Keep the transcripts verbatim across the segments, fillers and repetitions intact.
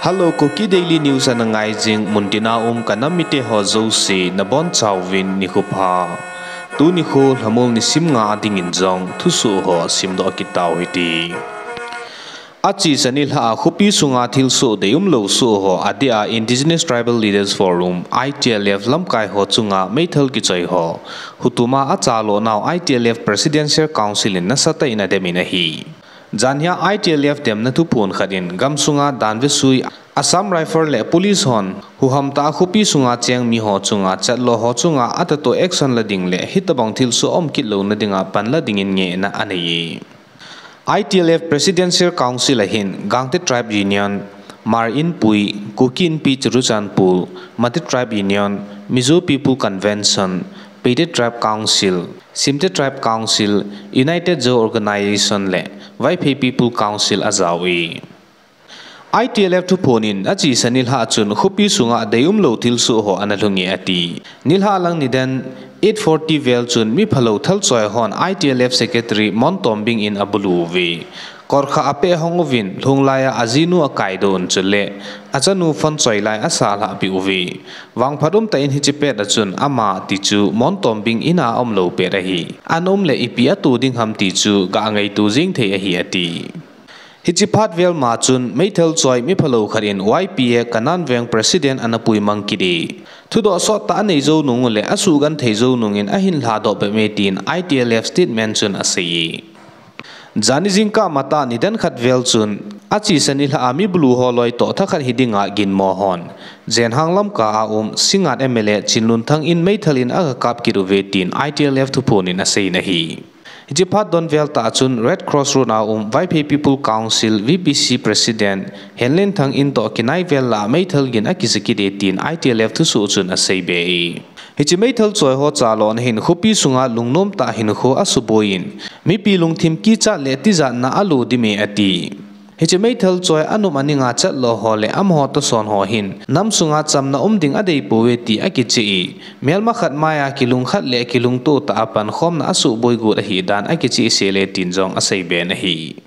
Hello, Kuki Daily News ana ngai jing muntina um kanam mite ho jouse nabonchauvin nikho pha. Tuni kho Lhamul nisim nga adingin jong thusoh ho simdoh kit tau hite. Achesa nilhah a khopi sunga thilsoh deium lou soh ho adeh a Indigenous Tribal Leaders Forum, I T L F lamkai ho chunga meithal kichoi ho hutum a achalo nau I T L F Presidential Council in nasatah in ademin ahi. Janhia I T L F demna thuphon khat in gamsunga danvesui Assam Rifle le Police hon huham tah a khopi sunga cheng miho chunga chatlo ho chunga atahto action la ding le hitobang thilsoh aum kit louna dinga panla dingin ngehna anei e. I T L F Presidential Council a hin Gangte Tribe Union, Hmar Inpui, Kuki Inpi Churachandpur, Mate Tribe Union, Mizo People Convention, Paite Tribe Council, Simte Tribe Council, United Zo Organization le Vaiphei People Council ajao e. I T L F thuphon in achesa nilhah chun khopi sunga deium lou thilsoh ho ana lhung e ati. Nilhah lang nidan eight forty vel chun miphalou thalchoi hon I T L F Secretary Montombing in abulu uve. Kotkhah apeh hong uvin, lhung laiya ajinu akaidoh un chule achanu phone choi lai asalhah peh uve. Vangphat umtah in hiche pet a chun ama tichu Montombing in a aumlou pet ahi. Ana um le ipi ato ding ham tichu ga ngaito jing thei ahi ati. Hiche phat vel ma chun meithal choi miphalou khat in Y P A Kanan Veng President ana puimang kit e. Thudoh sottah anei jou nung ule asuhgenthei jou nungin ahin lhadoh bep e tin I T L F statement chun asei e. Jani jingkah matah nidan khat vel chun achesa nilhah a mibulu ho loi toh thakhat hidinga ginmo hon Zenhang lamkai a um Singngat M L A Chinlunthang in meithal in aga kap kit uve tin I T L F thuphon in aseina ahi. Hiche phat donvel tah chun Red Cross Road a um Vaiphei People Council, V P C President Henlenthang in toh kinai vel lah a meithal gin akija kit e tin I T L F thusoh chun aseibe e. Hiche meithal choi ho chalona hin khopi sunga lungnom tah hinkho asuboi in, mipi lungthim kichat le tijatna alo dime ati. Hiche meithal choi anop aninga chatlo ho le amaho tohson ho hin nam sunga chamna um ding adeipouve ti akicheh e. Melma khat maiya kilungkhat le kilungto tah a pankhomna asuhboi got ahidan akichehsel e tin jong aseiben ahi.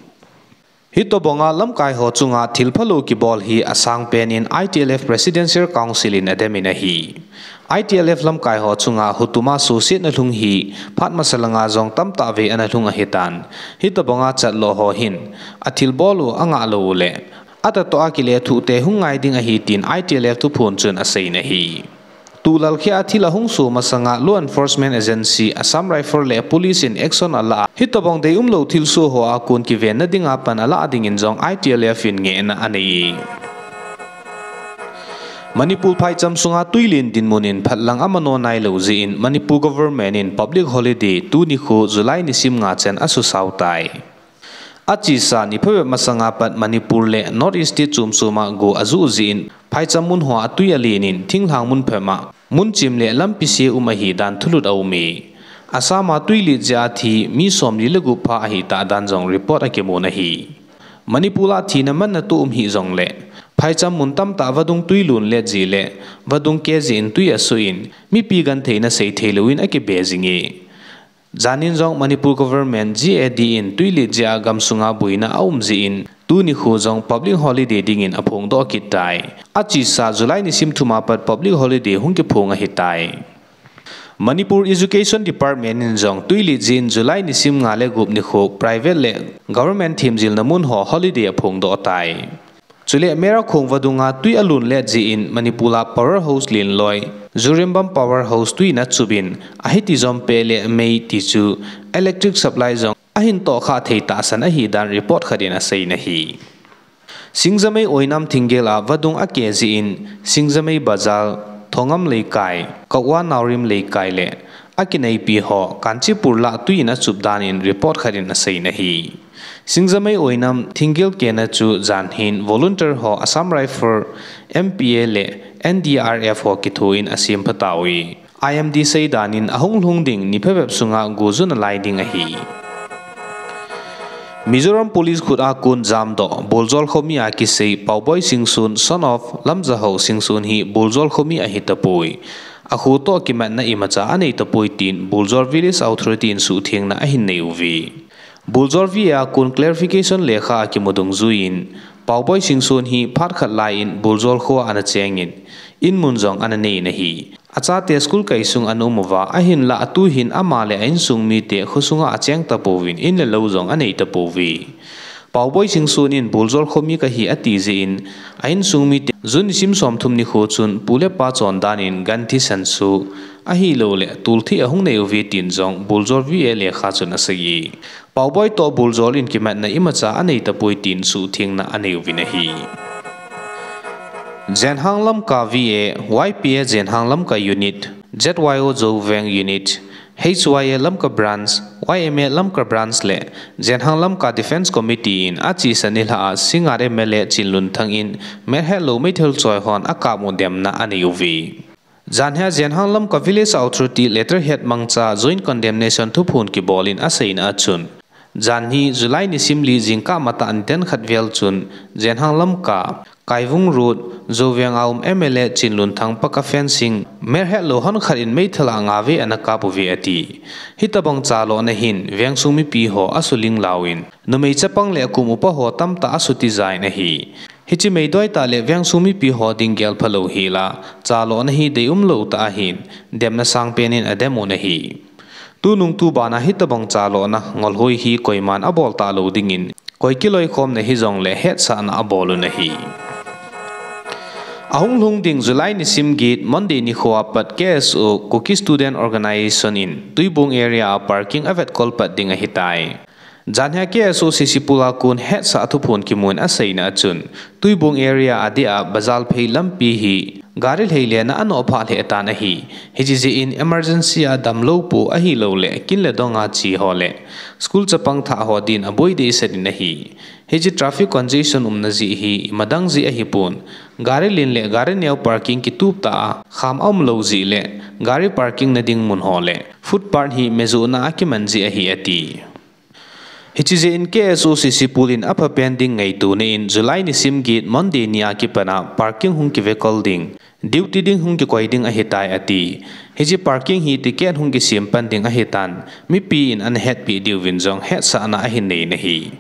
Hitobanga lamkai ho chunga thilphalou kibol hi asangpen in I T L F Presidential Council in ademin ahi. I T L F lamkai ho chunga hutuma suhsetna lhung hi phat masa langa jong tamtah vei ana lhung ahitan. Hitobanga chatlo ho hin athilbol u angahlou ule atahtoh a kilethuhte hung ngai ding ahi tin I T L F thuphon chun aseina ahi. Tulal kheh a thil ahung so masanga Law Enforcement Agency, Assam Rifle le Police in action alah a, hitobang deium lou thilsoh ho a kon kivenna dinga pan alah dingin jong I T L F in ngehna anei e. Manipur phaicham sunga twilen dinmun in phatlang amano nailou jeh in Manipur government in public holiday tuni kho July nisim nga chan asusao tai. Achesa ni phabep masanga pat Manipur le North East state chom choma go ajuh jeh in phaicham mun hoa twi alen in thinglhang mun phabep a munchim le lampi se um ahidan thulut aum e. Assam a twilet jeh a thi mi somli le gup pha ahitah dan jong report akimun ahi. Manipur a thina manna toh um hih jongle phaicham mun tamtah vadung twi lun let jeh le vadung keh jeh in twi asoh in mipi gentheina seithei louvin akibe jing e. Janin jong Manipur government, G A D in twilet jeh a gamsunga boina aum jeh in tuni kho jong public holiday dingin aphongdoh kit tai. Achesa July nisim thum a pat public holiday hung kiphong ahitai. Manipur Education Department in jong twilet jeh in July nisim nga le gup nikho private le government themjilna mun ho holiday aphongdoh tai. Chule Merakhong vadunga twi alun let jeh in Manipur a power house lenloi Zurimbam power house twi in achup in ahiti jom peh le mei tichu electric supply jong ahin tohkhah thei tahsan ahidan report khat in aseina ahi. Singjamei Oinam thinggel a vadung akeh jeh in Singjamei Bazar, Thongam Leikai, Kokwa Naorim Leikai le akineipi ho Kanchipur lah twi in achup dan in report khat in aseina ahi. Singjamei Oinam thinggel kehna chu jan hin volunteer ho Assam Rifle, M P A le N D R F ho kitho in asempha tauve. I M D seidan in ahung lhung ding ni phabep sunga go jun alai ding ahi. Mizoram Police khut a kon jamdoh Buljol khomi a kisei Paoboi Singson, son of Lamjahao Singson hi Buljol khomi ahitapoi. Akho toh kimatna imacha aneitapoi tin Buljol Village Authority in suhthengna ahin nei uve. Buljol V A a kon clarification lekha akimu dungjuiyin Paoboi Singson hi phat khat lai in Buljol kho a ana cheng in, in mun jong ana nei in ahi. Achate school kai sung ana um uva, ahinlah atu hin ama le a insung mite kho sunga acheng tapouvin, in le lou jong anei tapouve. Paoboi Singson in Buljol kho mi kahi ati jeh in, a insung mite June nisim somthum nikho chun pu le pa chondan in gan thisan soh, ahilouleh tolthei ahung nei uve tin jong Buljol V A lekha chun asei e. Paoboi toh Buljol in kimatna imacha anei tapoi tin suhthengna anei uvin ahi. Jenhang Lamka V A, Y P A Jenhang Lamka Unit, Z Y O Zoveng Unit, H Y A Lamka Branch, Y M A Lamka Branch le Jenhang Lamka Defence Committee in achesa nilhah a Singngat M L A Chinlunthang in melhetlou meithal choi hon akap u demna anei uve. Janhi a Jenhang Lamka Village Authority letterhead mangcha joint condemnation thuphon kibol in aseina a chun, janhi July nisim li jingkah matah nidan khat vel chun Jenhang Lamka, Kaivung Road, Zoveng a um M L A Chinlunthang paka fencing melhetlou hon khat in meithal a ngave ana kap uve ati. Hitobang chalona hin vengsung mipi ho asuling lauvin, numei chapang le akum upa ho tamtah asutija in ahi. Hiche meidoi tah le vengsung mipi ho ding gel phalou hila, chalona hi deium lou tah ahin, demna sangpen in adem un ahi. Tunung tubana hitobang chalona ngolhoi hi koiman abol talou dingin, koi kiloikhomna hijongle hetsahna abol un ahi. Ahung lhung ding July nisim get Monday nikho a pat K S O, Kuki Student Organisation in Tuibong area a parking avetkol pat ding ahitai. Janhi a K S O C C pol a kon hetsah thuphon kimun aseina a chun, Tuibong area a dia Bazar phei lampi hi gari lheilena anoh phah lheh tan ahi. Hiche jeh in emergency a damlou pu ahilouleh kin le dong a che ho le school chapang thah ho din aboi dehset in ahi. Hiche traffic congestion umna jeh hi imadang jeh ahipon, gari len le gari neo parking kitup tah a kham aumlou jeh le gari parking na ding mun ho le footpath hi mejohna a kiman jeh ahi ati. Hiche jeh in K S O C C pol in aphapen ding ngaitona in July nisim get Monday ni a kipat a parking hung kivekol ding, duty ding hung kikoi ding ahitai ati. Hiche parking hi ticket hung kisem pan ding ahitan, mipi in ana hetpeh diuvin jong hetsahna ahin nei in ahi.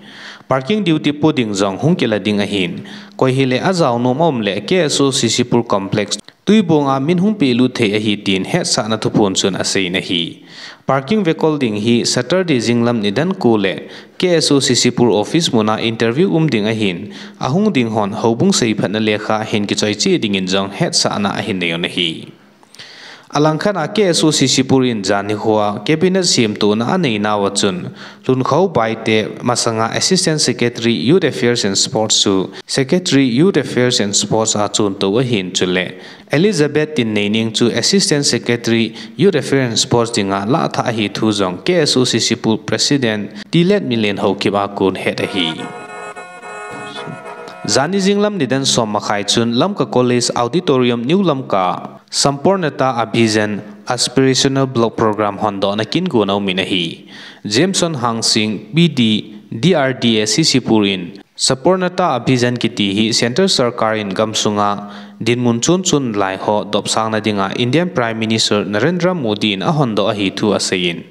Parking duty po ding jong hung kila ding ahin, koi hile ajao nom aum le K S O C C pol complex Tuibong a min hung pehlut thei ahi tin hetsahna thuphon chun asei in ahi. Parking vekol ding hi Saturday jinglam nidan ko le K S O C C pol office mun a interview um ding ahin, ahung ding hon houbung seiphatna lekha hin kichoi cheh dingin jong hetsahna ahin nei un ahi. Alangkhat a K S O C C pol in jan nikho a cabinet semtona anei nauva chun, Lhunkho Baite masanga Assistant Secretary Youth Affairs and Sports chu Secretary Youth Affairs and Sports a chontou ahin chule Elizabeth Tinneining chu Assistant Secretary Youth Affairs and Sports dinga lahthah ahi thu jong K S O C C pol President Tilet Milen Haokip a kon het ahi. Jani jinglam nidan som makhai chun Lamka College Auditorium New Lamka Sampoornata Abhijan Aspirational Block Program hondohna kin gon aumin ahi. Jameson Hangsing, P D, D R D A C C pol in Sampoornata Abhijan kiti hi Centre Sarkar in gamsunga dinmun chon chon lai ho dopsangna dinga Indian Prime Minister Narendra Modi in ahondoh ahi thu aseiyin.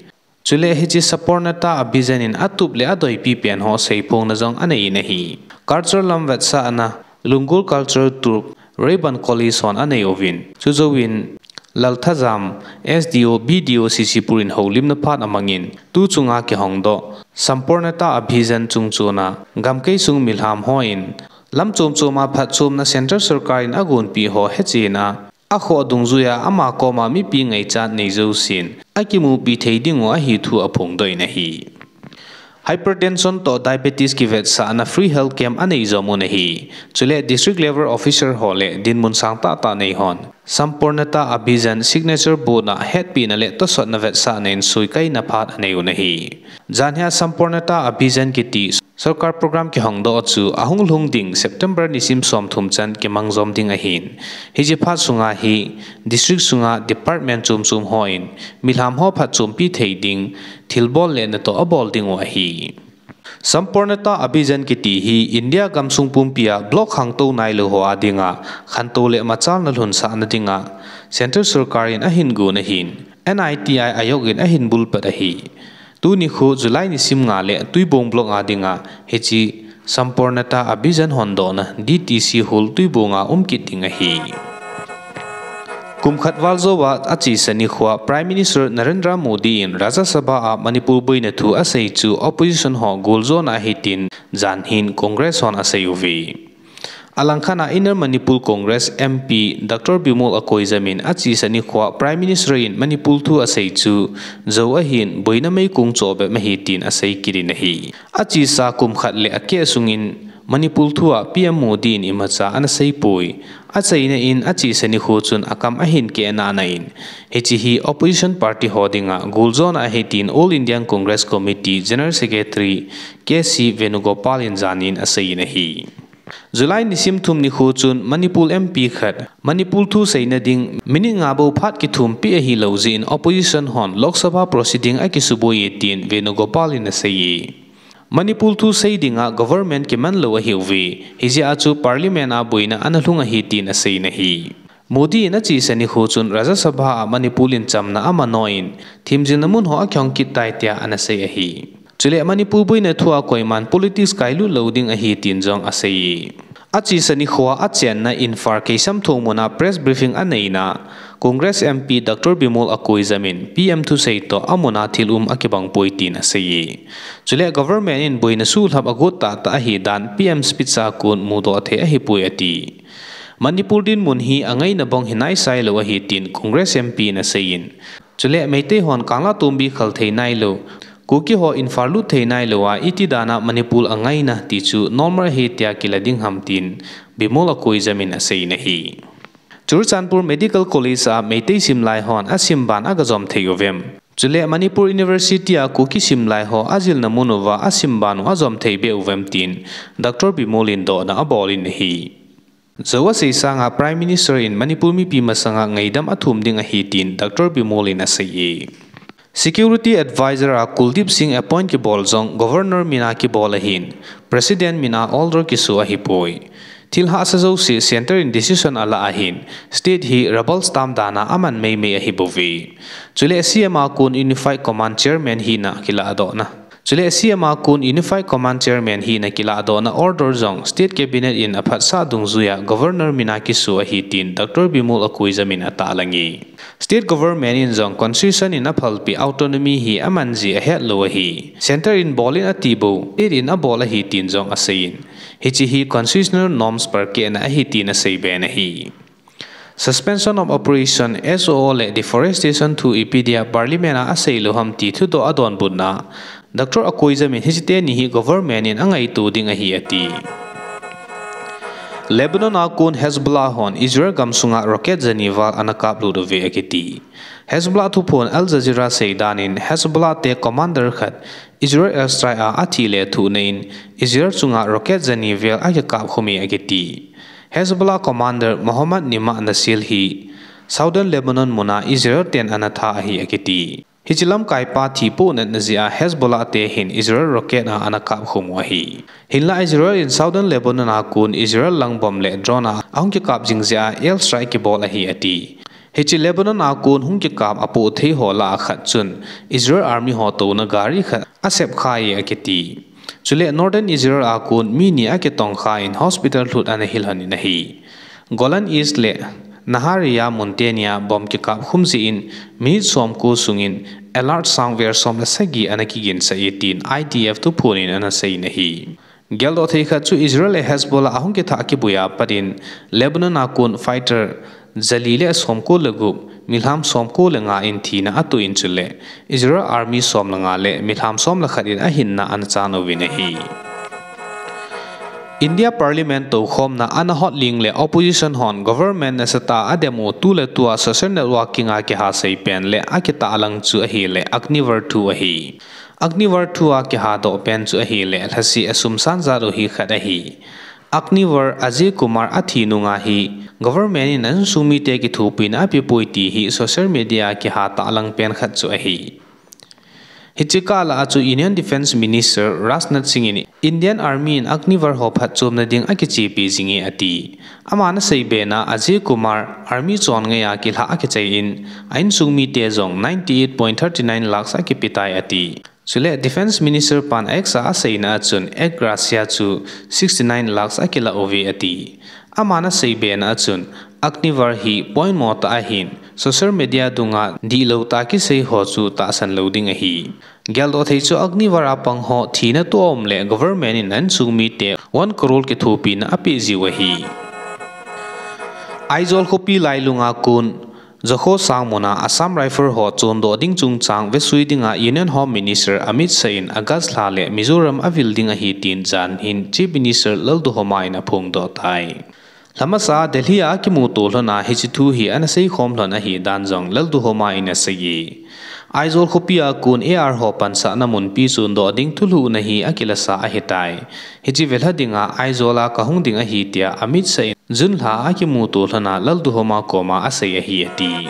Chule hiche Sampoornata Abhijan in atup le adoipi pen ho seiphongna jong aneiyin ahi. Culture lam vetsahna, Lungol Cultural Troupe, Rayburn College hon anei uvin. Chujouvin, Lalthajam, S D O, B D O C C pol in houlimna phat amangin, tu chunga kihongdoh Sampoornata Abhijan chungchona, gamkai sung milham hon, lam chom choma phatchomna Centre Sarkar in agonpi ho hechena, akhoh dungjuiya ama koma mipi ngaichat nei jousen, akimupi thei dingu ahi thu aphongdoh in ahi. Hypertension toh diabetes kivetsahna free health camp anei jom un ahi. Chule district level officer ho le dinmun sang tahtah nei hon Sampoornata Abhijan signature board a hetpina le tosotna vetsahna in suikaina phat anei un ahi. Janhia Sampoornata Abhijan kiti sorkar program kihongdoh chu ahung lhung ding September nisim somthum chan kimang jom ding ahin. Hiche phat sunga hi district sunga department chom chom hon milham ho phatchompi thei ding thilbol le natoh abol dingu ahi. Sampoornata Abhijan kiti hi India gamsung pumpia block khangtou nailou ho adinga khantou le machalna lhunsahna dinga Central Sorkar in ahin gon ahin, N I T I Aayog in ahin bulpat ahi. Tuni khu July nisim nga le Tuibong block adinga hiche Sampoornata Abhiyan hondohna D T C Hall Tuibong a um kit ding ahi. Kum khat val jouva achesa nikhoa Prime Minister Narendra Modi in Rajya Sabha a Manipur boina thu asei chu opposition ho goljona ahi tin janhin Congress hon asei uve. Alangkhat a Inner Manipur Congress M P Doctor Bimol Akoijam in achesa nikhoa Prime Minister in Manipur thu asei chu jou ahin boina meikong choh bep ahi tin asei kit in ahi. Achesa kum khat le akeh sungin Manipur thu a P M Modi in imacha ana seipoi. Achaina in achesa nikho chun akam ahin keh nana in, hiche hi opposition party ho dinga goljona ahi tin All Indian Congress Committee General Secretary K C Venugopal in janin asei in ahi. July nisim thum nikho chun Manipur M P khat Manipur thu seina ding minute nga bou phat kithumpeh ahilou jeh in opposition hon Lok Sabha proceeding akisuboi e tin Venugopal in asei e. Manipur thu sei dinga government kimanlou ahiuve, hijeh a chu parliament a boina ana lhung ahi tin asei in ahi. Modi in achesa nikho chun Rajya Sabha a Manipur in chamna amano in themjilna mun ho akihong kit tai tia ana sei ahi. Chule Manipur boina thua koiman politics kailut lou ding ahi tin jong asei e. Achesa nikhoa achenna Imphal Keisamthong muna press briefing aneina Congress M P Doctor Bimol Akoijam in P M thusei toh amuna thil um akibangpoi tin asei e. Chule government in boina suhlhap agot tahtah ahidan P M speech a kon mudoh thei ahipoi ati. Manipur dinmun hi angaina bang hi naisailou ahi tin Congress M P in asei in, chule Meitei hon Kanglatongbi khal thei nailou, Kuki ho Imphal lut thei nailou a iti dana Manipur angaina ti chu normal ahi tia kila ding ham tin Bimol Akoijam in asei in ahi. Churachandpur Medical College a Meitei simlai hon asimban agajom thei uvem, chule Manipur University a Kuki simlai ho ajilna mun uva asimban u ajom thei beh uvem tin Doctor Bimol in dohna abol in ahi. Jou asei sanga Prime Minister in Manipur mipi masanga ngaidam athum ding ahi tin Doctor Bimol in asei e. Security Advisor a Kuldeep Singh appoint kibol jong Governor mina kibol ahin, President mina order kiso ahipoi. Thil hahsa jouse Centre in decision ala ahin, State hi rubber stamp dana aman meimei ahibouve. Chule C M a kon Unified Command Chairman hina kilahdohna. Chule C M a kon Unified Command Chairman hina kilahdohna order jong State Cabinet in aphatsah dungjuia Governor mina kiso ahi tin Doctor Bimol Akoijam in atahlang e. State Government in jong Constitution in aphalpeh autonomy hi aman ji ahetlou ahi. Centre in bol in ati bou, State in abol ahi tin jong asei in, hiche hi constitutional norms palkehna ahi tin aseiben ahi. Suspension of Operation, S O O le deforestation thu ipi dia Parliament a aseilou ham ti thudoh adonbutna, Doctor Akoijam in hiche teni hi government in angaito ding ahi ati. Lebanon a kon Hezbollah hon Israel gamsunga rocket jani val ana kaplut uve akiti. Hezbollah thuphon Al Jazeera seidan in Hezbollah te commander khat Israel airstrike a athi lethuhna in Israel chunga rocket jani val akikapkhum e akiti. Hezbollah commander Mohammad Nimah Nasir hi Southern Lebanon muna Israel ten ana tha ahi akiti. Hiche lamkaipa thi pohnatna jeh a Hezbollah te hin Israel rocket a ana kapkhum u ahi. Hinla Israel in Southern Lebanon a kon Israel lang bomb le drone a ahung kikap jing jeh a airstrike kibol ahi ati. Hiche Lebanon a kon hung kikap apoh thei ho lah a khat chun Israel Army ho touna gari khat asepkha e akiti. Chule Northern Israel a kon mi ni akitongkha in hospital lhut ana hil lhon in ahi. Golan East le Nahariya mun tenia bomb kikapkhum jeh in minute somko sungin alert sound vel som le sagi ana kiginsah e tin I D F thuphon in ana sei in ahi. Geldoh thei khat chu Israel le Hezbollah ahung kithah kibui a pat in Lebanon a kon fighter jali le somko le gup, milham somko le nga in thina atoh in chule Israel Army som le nga le milham som le khat in ahinna ana chan uvin ahi. India Parliament toukhomna ana hotling le opposition hon government nasatah a adem u tuletua social networking a kiha seipen le akitahlang chu ahile Agniveer thu ahi. Agniveer thu a kihadoh pen chu ahile lhase asum san jat u hi khat ahi. Agniveer Ajay Kumar athi nunga hi government in a insung mite kithopina apepoi ti hi social media a kiha tahlang pen khat chu ahi. Hiche kah lah a chu Union Defence Minister Rajnath Singh in Indian Army in Agniveer ho phatchomna ding akichepi jinge ati. Aman aseibe na Ajay Kumar Army chon ngeiya kilhah akichai in a insung mite jong ninety eight point thirty nine lakhs akipetai ati. Chule Defence Minister pan X a aseina a chun Air Gracia chu sixty nine lakhs akilah uve ati. Aman asei bena a chun Agniveer hi point mo tah ahin, social media dunga dihlou tah kisei ho chu tahsan lou ding ahi. Geldoh thei chu Agniveer a pang ho thina toh um le government in a insung mite one crore kithopina apeh jiu ahi. Aizawl khopi lailunga kon Zokhosang muna Assam Rifle ho chondoh ding chungchang vesui dinga Union Home Minister Amit Shah in August lha le Mizoram avil ding ahi tin jan hin Chief Minister Lalduhoma in aphongdoh tai. Lhamasa Delhi a akimuto lhona hiche thu hi ana seikhom lhon ahi dan jong Lalduhoma in aseiye. Aizawl khopi a kon A R ho pansahna munpi chondoh ding thulhuhna hi akilasa ahitai. Hiche velha dinga Aizawl a kahung ding ahi tia Amit Shah in June lha a akimuto lhona Lalduhoma koma asei ahi ati.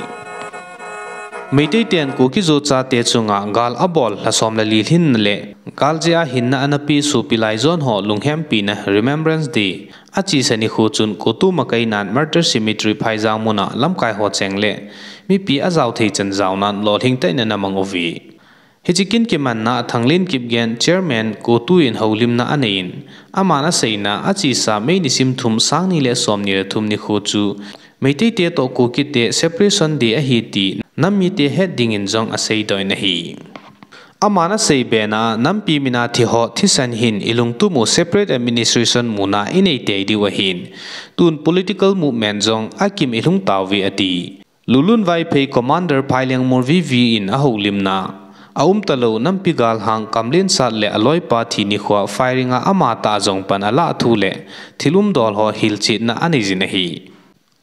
Meitei ten Kuki-Zo chate chunga gal abol lha som le li lhinna le gal jeh a hinna anape sopi laijon ho lunghempina Remembrance Day achesa nikho chun CoTU makainan Martyr Cemetery Phaijang muna lamkai ho cheng le mipi ajao thei chan jaonan lolhing tah in ana mang uve. Hiche kin kimanna a Thanglin Kipgen, Chairman, CoTU in houlimna aneiyin, aman aseina achesa May nisim thum, sang ni le som ni le thum nikho chu Meiteite toh Kukite Separation Day ahi ti nam mite het dingin jong aseidoh in ahi. Aman asei bena a nampi mina thi ho thisan hin ilungtup u separate administration muna inei tei diu ahin, tun political movement jong akim ilhung tauve ati. Lulun Vaiphei Commander Phailengmol V V in ahoulimna, aumtalou nampi galhang Kamlensat le aloipa thi nikhoa firing a amatah jong pan alah thu le thil umdol ho hilchetna aneijin ahi.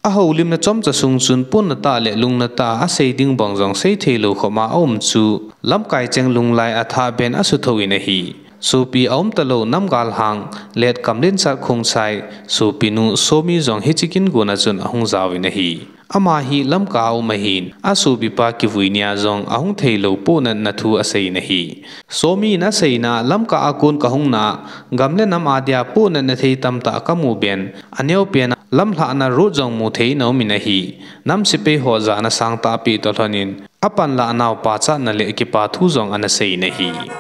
Ahoulimna chomcha sung chun ponna tah le lungna tah a asei ding bang jong seithei lou khopma aum chu lamkai cheng lunglai athah ben asuthou in ahi. Sopi aumtalou nam galhang Late Kamlensat Khongsai sopinu Somi jong hiche kin gona chun ahung jaovin ahi. Ama hi Lamka a um ahin, asopipa kivui nia jong ahung theilou pohnatna thu aseiyin ahi. Somi in aseina, Lamka a kon kahungna, gam le nam adia pohnatna thei tamtah kamu ben, aneopen a lamlhahna road jong muthei in aumin ahi. Nam sepai ho jana sangtah apeh toh lhonin, apanlah nau pachatna le kipathu jong anaseiyin ahi.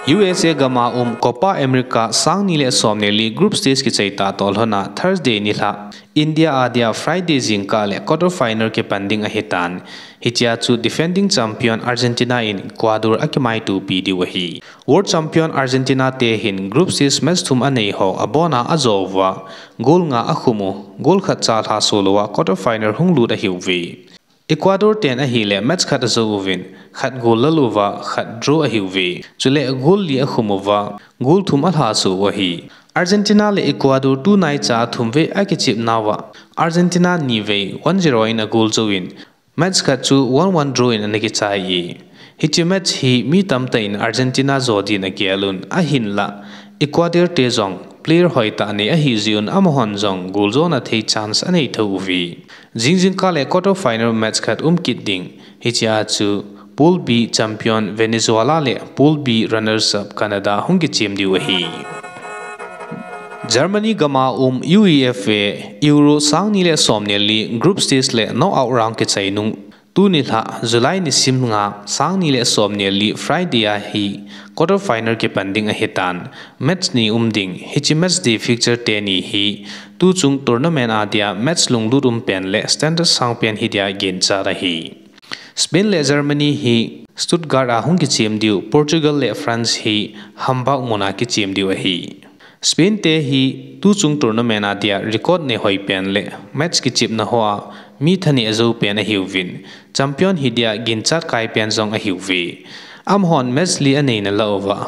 U S A gama um Copa America sang ni le som ni le li group stage kichai tah toh lhona Thursday nilhah India adia Friday jingkah le quarter final kipan ding ahitan. Hichea chu defending champion Argentina in Ecuador akimaitopi diu ahi. World champion Argentina te hin group stage match thum anei ho abona ajo uva, goal nga akhum u, goal khatcha lhaso louva quarter final hunglut ahiuve. Ecuador ten ahile match khat ajou uvin, khat goal lal uva, khat draw ahiuve. Chule goal li akhum uva, goal thum alhaso u ahi. Argentina le Ecuador tunaicha thumvei akichepnauva, Argentina nivei one zero in agoal jouvin, match khat chu one one draw in ana kichai e. Hiche match hi mi tamtah in Argentina jo din agel un, ahinla Ecuador te jong player hoitah anei ahijeh un amahon jong goal jona thei chance anei thou uve. Jingjingkah le quarter final match khat um kit ding. Hichea chu Pool B champion Venezuela le Pool B runners up Canada hung kichem diu ahi. Germany gama um UEFA Euro sang ni le som ni le li group stage le knockout round kichai nung, tuni lha July nisim nga sang ni le som ni le li Friday a hi quarter final kipan ding ahitan, match ni um ding. Hiche match day fixture teni hi tuchung tournament adia match lunglut um pen le standard sang pen hidia ginchat ahi. Spain le Germany hi Stuttgart a hung kichem diu, Portugal le France hi Hamburg muna kichem diu ahi. Spain te hi tuchung tournament adia record nehoi pen le match kichepna hoa mi thanei ajou pen ahiuvin, champion hidia ginchat kai pen jong ahiuve. Amahon match li aneina lah uva,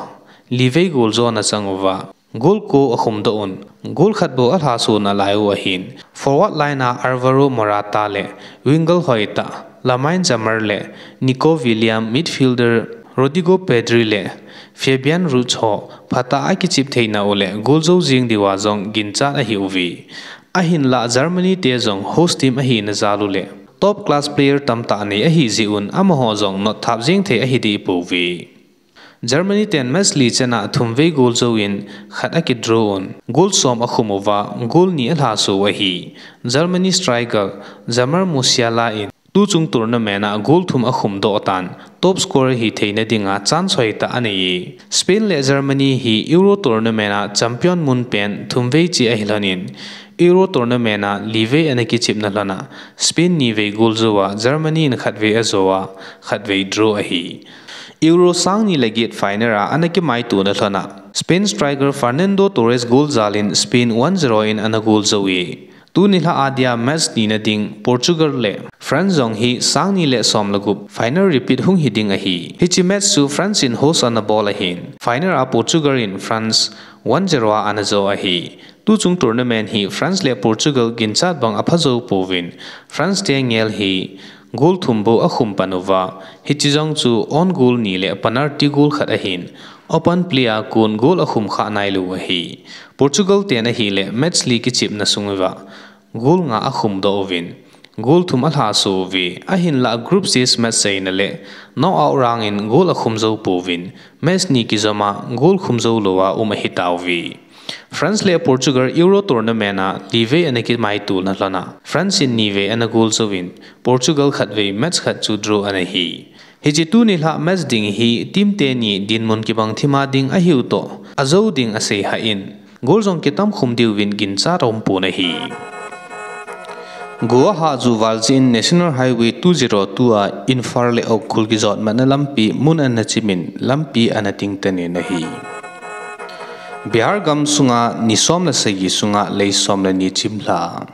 livei goal jona chang uva, goal ko akhumdoh un, goal khat bou alhaso nalai u ahin, forward line a Alvaro Morata le winger hoitah Lamine Yamal le Nico Williams, midfielder Rodrigo Pedri le Fabian Ruiz ho phatah a kichep theina u le goal jou jeng diuva jong ginchat ahiuve. Ahinla Germany te jong host team ahina jal u le top class player tamtah anei ahijeh un amaho jong notthap jeng thei ahi dehpouve. Germany ten match li chana thumvei goal jouvin khat akidraw un, goal som akhum uva, goal ni alhaso u ahi. Germany striker Jamal Musiala in Tuchung tournament a goal thum akhum doh tan, top scorer hi theina dinga chance hoitah anei e. Spain le Germany hi Euro tournament a champion mun pen thum vei che ahi lhonin, Euro tournament a li vei ana kichepna lhon a, Spain ni vei goal jou a, Germany in khat vei ajo a, khat vei draw ahi. Euro sang ni le get final a ana kimaitona lhon a, Spain striker Fernando Torres goal jal in Spain one zero in ana goal jou e. Tuni lha a dia match nina ding Portugal le France jong hi sang ni le som le gup final repeat hung hi ding ahi. Hiche match chu France in host ana bol ahin, final a Portugal in France one zero a ana jo ahi. Tuchung tournament hi France le Portugal ginchat bang apha jou pouvin, France te ngel hi goal thum bou akhum pan uva, hiche jong chu own goal ni le penalty goal khat ahin, open play a kon goal akhum kha nailou ahi. Portugal ten ahile match li kichepna sung uva goal nga akhum doh uvin, goal thum alha so uve, ahinlah group stage match seina le knockout round in goal akhum jou pouvin, match ni kijom a goal khum jou lou a um ahi tauve. France le Portugal Euro tournament a li vei ana kimaitona lhon a, France in ni vei ana goal jouvin, Portugal khat vei match khat chu draw ana hi. Hiche tuni lha match ding hi team teni dinmun kibang thima ding ahiu toh, ajou ding asei hah in, goal jong kitam khum diuvin ginchat aum pon ahi. Go ahah ju val jeh in National Highway two zero two a Imphal le Ukhrul kijot matna lampi mun ana chim in lampi ana tingtan in ahi. Bihar gam sunga ni som le sagi sunga lei som le ni chimlha.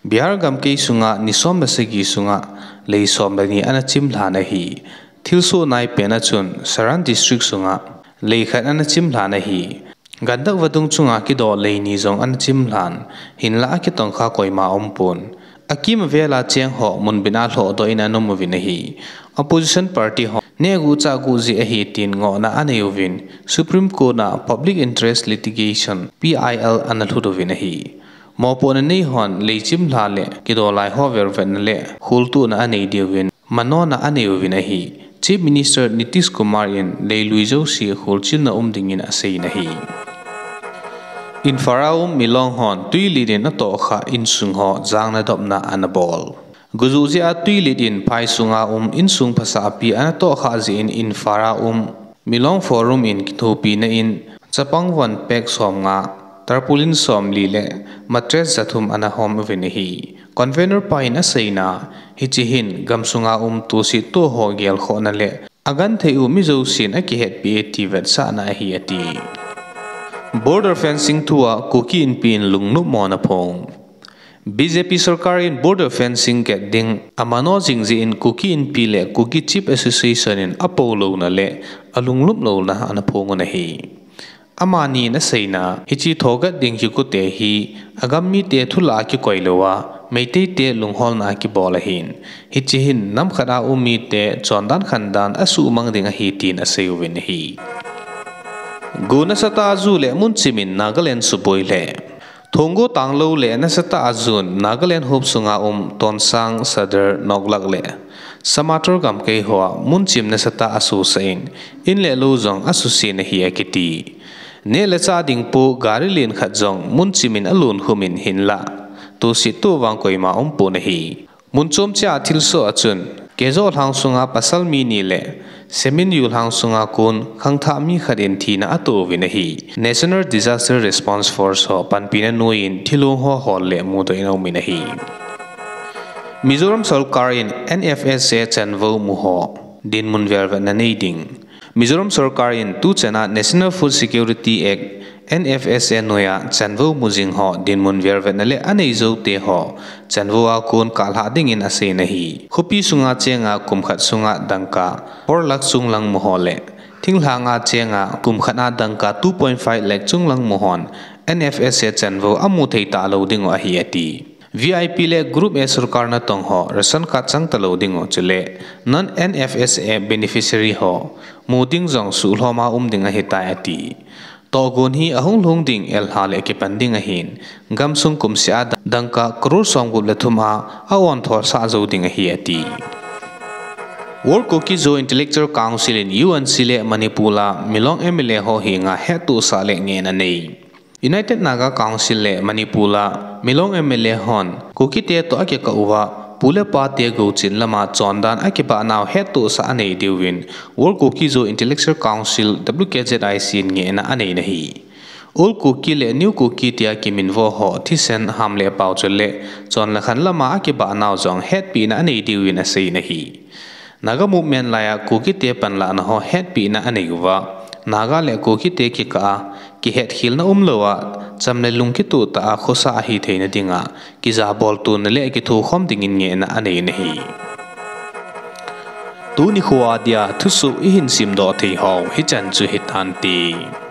Bihar gamkai sunga ni som le sagi sunga lei som le ni ana chimlhan ahi. Thilsoh naipen a chun Saran District sunga lei khat ana chimlhan ahi. Gandak vadung chunga kidoh lei ni jong ana chimlhan, hinlah akitongkha koima aumpon. Akim avela cheng ho munbin a lhohdoh in ana um uvin ahi. Opposition party ho nehguh chahguh jeh ahi tin ngohna anei uvin, Supreme Court a Public Interest Litigation, P I L, ana lhut uvin ahi. Mopohna nei hon lei chimlha le kidolai ho velvetna le kholtohna anei diuvin, manona anei uvin ahi. Chief Minister Nitish Kumar in leilui jouse kholchilna um dingin aseiyin ahi. Imphal a um milong hon twilet in atohkhah insung ho jangna dopna ana bol. Gojuh jeh a twilet in phai sunga um insung phasahpi ana tohkhah jeh in Imphal a um Milong Forum in kithopina in chapang von pack somnga, tarpaulin somli le mattress jathum ana hom uvin ahi. Convener pa in aseina, hiche hin gamsunga um tohsettoh ho gelkhohna le agenthei u mi jousen akihetpi e ti vetsahna ahi ati. Border fencing thua Kuki Inpi in lungnopmo ana phong. B J P sorkar in border fencing get ding amano jing jeh in Kuki Inpi le Kuki Chief Association in apoh louna le alungnop louna ana phong un ahi. Amani in aseina, hiche thogat ding kikute hi agam mite thulah a kikoi louva, Meitei te lungholna a kibol ahin, hiche hin namkhat a um mite chondan khandan asuhmang ding ahi tin asei uvin ahi. Go nasatah a ju le mun chim in Nagaland suboi lheh. Thonggo tanglou le nasatah a jun Nagaland hop sunga um Tonsang, Sadar, Noklak le Samator gamkai hoa mun chim nasatah a asosah in, in le lou jong asuse in ahi akiti. Neh le chah ding po gari len khat jong mun chim in alon khum in hinlah tohsettoh vang koima umpon ahi. Mun chom cheh a thilsoh a chun, Kezo lhang sunga pasal mi ni le Seminyu lhang sunga kon khangthah mi khat in thina atoh uvin ahi. National Disaster Response Force ho panpina noiyin thilong ho hol le mudoh in aumin ahi. Mizoram sorkar in N F S A chanvou mu ho dinmun velvetna nei ding. Mizoram sorkar in tuchan a National Food Security Act, N F S A noiya chanvou mu jing ho dinmun velvetna le anei joute ho chanvou a kon kalhah dingin aseina ahi. Khopi sunga chenga kum khat sunga dangka four lakh chunglang mu ho le thinglhanga chenga kum khat a dangka two point five lakh chunglang mu hon N F S A chanvou amu thei talou dingu ahi ati. V I P le Group A sorkar natong ho ration card chang talou dingu chule non N F S A beneficiary ho mu ding jong suhlhom a um ding ahitai ati. Tohgon hi ahung lhung ding elha le kipan ding ahin, gamsung kumseh a dangka crore somgup le thum a aontholsah jou ding ahi ati. World Kuki Zo Intellectual Council in U N C le Manipur a Milong M L A ho henga hettohsah le ngehna anei. United Naga Council le Manipur a Milong M L A hon Kukite toh akikah uva Pu le pate gouchin lama chondan akibahnau hettohsah anei diuvin World Kuki Zo Intellectual Council, W K Z I C in ngehna aneina ahi. Old Kuki le New Kuki tia kiminvo ho thisen, ham le pao chule chonlekhan lama akibahnau jong hetpehna anei diuvin aseina ahi. Naga movement laiya Kukite panlahna ho hetpehna anei uva, Naga le Kukite kikah a kihetkhelna umlouva, cham le lung kitoh tah a khosa ahitheina dinga kijabol tonna le kithokhom dingin ngehna aneina ahi. Tuni khoa dia thusoh ihin simdoh theiho hichan chu hitante.